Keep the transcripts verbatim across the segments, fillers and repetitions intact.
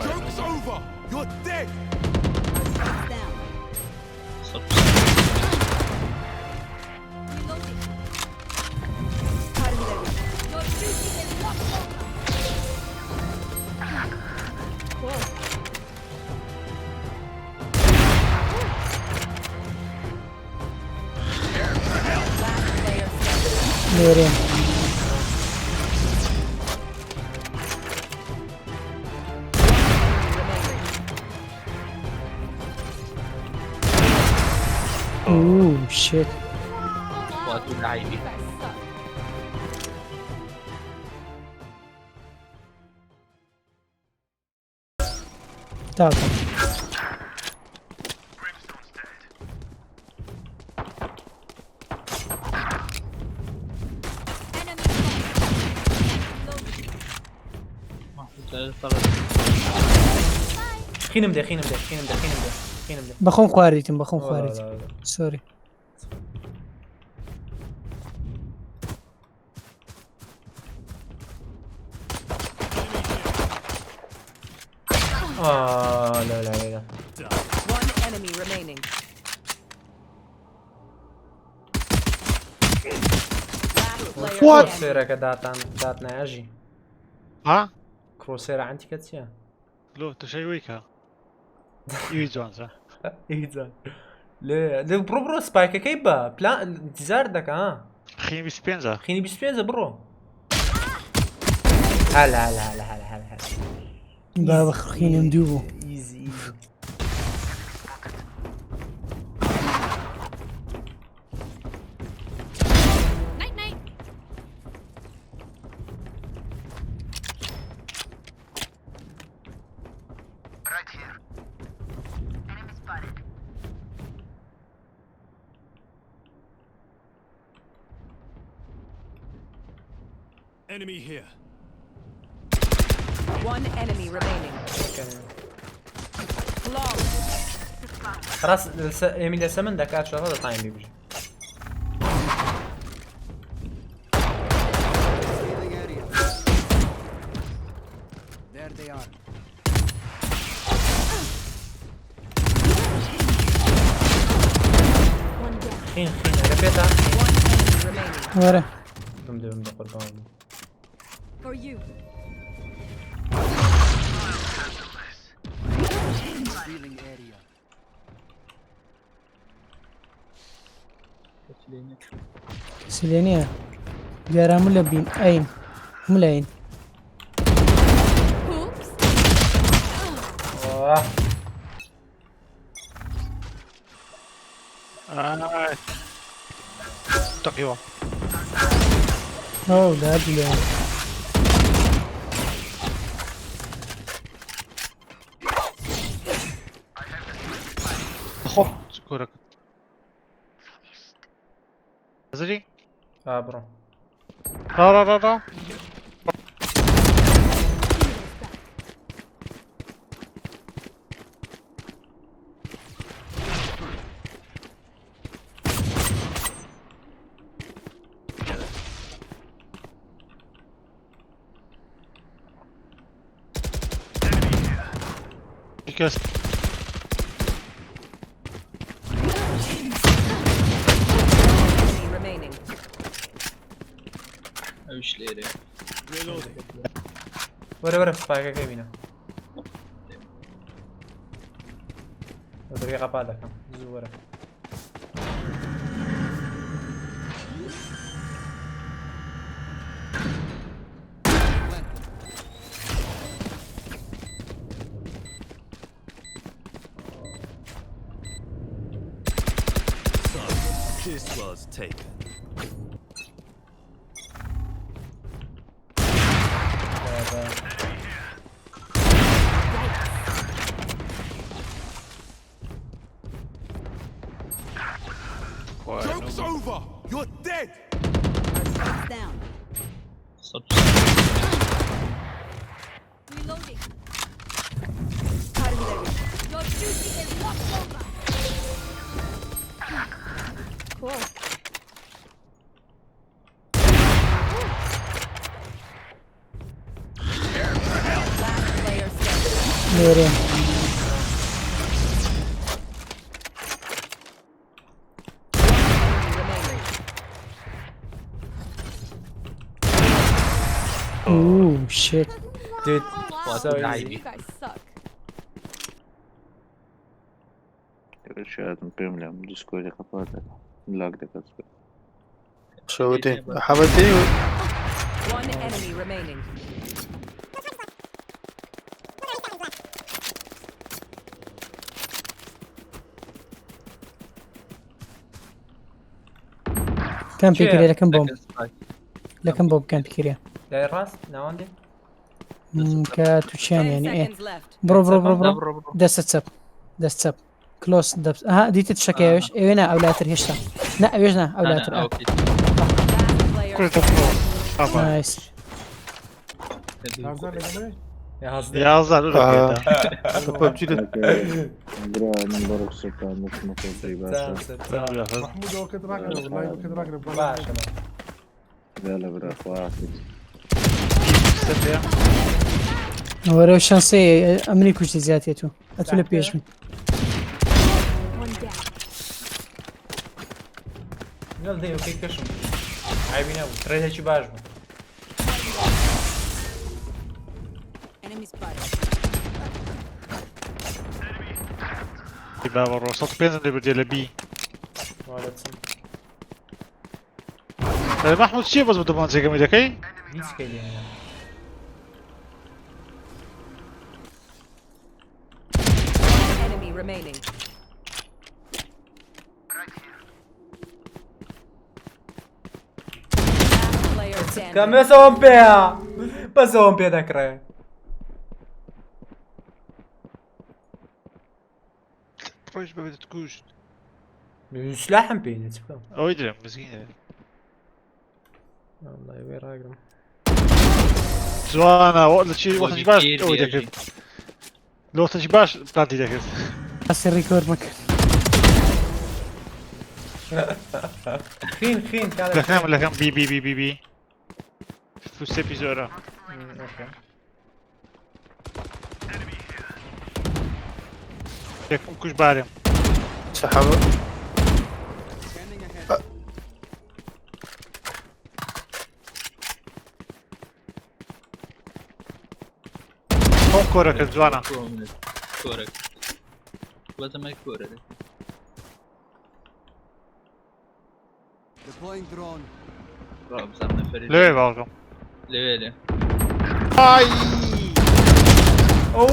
Joke's over! You're dead! Down. Reloading. Your duty is not over. Whoa. Lêrê. Oh shit. What the hell? Tamam. Xînim de, xînim de, xînim de, xînim de, xînim de. Bexon xwarîtim, bexon xwarîtim. Sorry. Aa, la, la, la, la. One enemy remaining. Last player standing. Crosshaireke datan, datne ya jî. Ha? Crosshair antika çi ya? Lo, tu şey wî ka. Î can se. Î can. Lê, lê bro, bro, spike key ba. Plan, intizar daka ha. Xîn bîst pênc e. Xîn bîst pênc e, bro. Hala, hala, hala, hala, hala, hala. Baba, xînim dû bû. Easy, easy. Night, night. Right here. Enemy spotted. Enemy here. One enemy remaining. Long. Ras, se, Emil, se min deka çava da time bibî. There they are. Xîn, xîn, repeta. Were. Dum dum da qurban. For you. Silêniye. Diğer hamile bin. Ayn. Hamile ayn. Oh. Ay. Takıyor. Oh, geldi ya. Hop, kurak. Hazır. Ha, bro. Ra, ra, ra, ra. Because Ew iş lêrê. Were, were, spike bîne. Were, were, qapa dekim. Zû were. This was taken. Joke's over! You're dead! Down. Such. Reloading. Your duty is not over. Cool. Lêrê. Ooh, shit. Dude, Oh, wow. So easy. You guys suck. Şahidim, bilmiyorum. Discord'u kapat. Lag da kasıyor. Şewitî. Hewetî. One enemy remaining. Kampê Çi? kiriye, lekin bomb. Second strike. Lekin bomb kampê kiriye. Lê rast, ne wandî? Hmm, ka tu çen Ten yani, eh. seconds left. Bro, bro, bro, Tamam, bro. bro, bro. Dest çap. Dest çap. Close, dep. Aha, dîtî tişek heye. Ewê ne, ew latir hişta. Ne, ewê ne, ew latir. Ha, okey. Last player Critical. Tamam. Nice. Yazdı. Yazlar öyle Aa. kayda. PUBG'de. Bro, number of seconds, smoke, Tamam, tamam. Tamam ya. محمود هو كده راكب والله، هو كده راكب. Var şimdi. Gel bırak, vakit. Step ya. Were şansê, e, em rê kuştî ziyadî tu. Ez tu lê pêş min. Gel de yok, ilk kaşım. Ay bine bu. Trade çi baş mı? Enemy spotted. Bir daha var o. Sat benzin de bir diye bir. Maalesef. Ee, Mahmut şey bozdu duman çekimi de kay. Hiç geliyor ya. Enemy remaining. Last player standing. Kame son pe ya. Pas son pe da kre. Proş be bir kuş. Üslah hem peyni çıkıyor. Oydu mizgin. Vallahi ver agrim. Zuana, o da şey, o da baş, o da kız. Lo da baş, planti da kız. Nasıl record bak. Xin xin kare. Lakan, lakan, bi, bi, bi, bi, bi. Fusse pizora. Hmm, okey. Yakın kuş bari. Sehaba. Çok korak Zuana. Korek. Lazım ek korek. Deploying drone. Rob, sen de Ferit. Leve balkon. Leveli. Ay! Oo!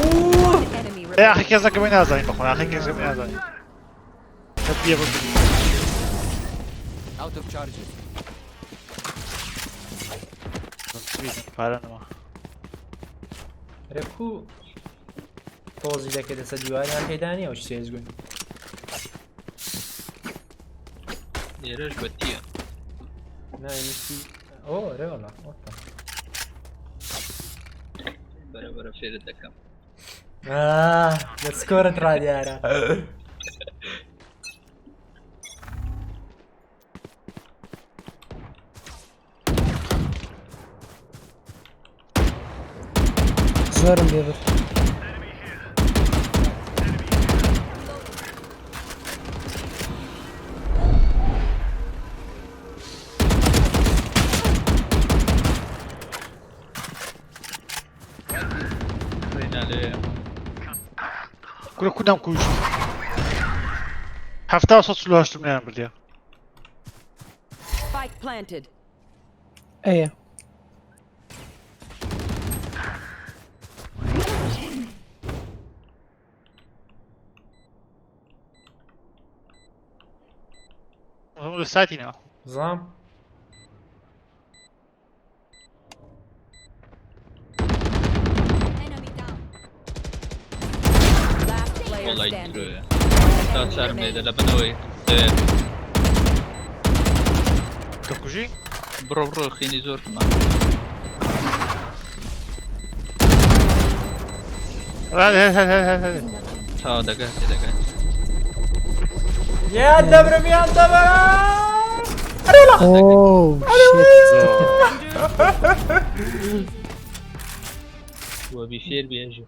Enemy Ya, remaining. herkes hakkı beni azayın bakın, herkes hakkı beni azayın. Hep diye bakın. Out of charges. Para ama. Reku. Tozi de kede se duvar yan peyda niye o şey ezgün. Lêroj betiye. Ne, en iyisi. Oo, eyvallah. Orta. Bara bara Ferit dekam. Ah, let's go, Radiyara. Zorum bir bir. Reynali. Kuru kudam kuş. Hafta sot sulu açtım yani bir diye. Spike planted. Eye. Onu da saat yine. Zam. Last player Olay standing. duruyor ya. Daha çarmıydı la ben o. Evet. Dokuji. Bro bro xînî zor kuma. Hadi hadi hadi hadi hadi. Ta dakika dakika. Ya da bro, ya da bro. Oh shit. We bî fêr bî Enjo.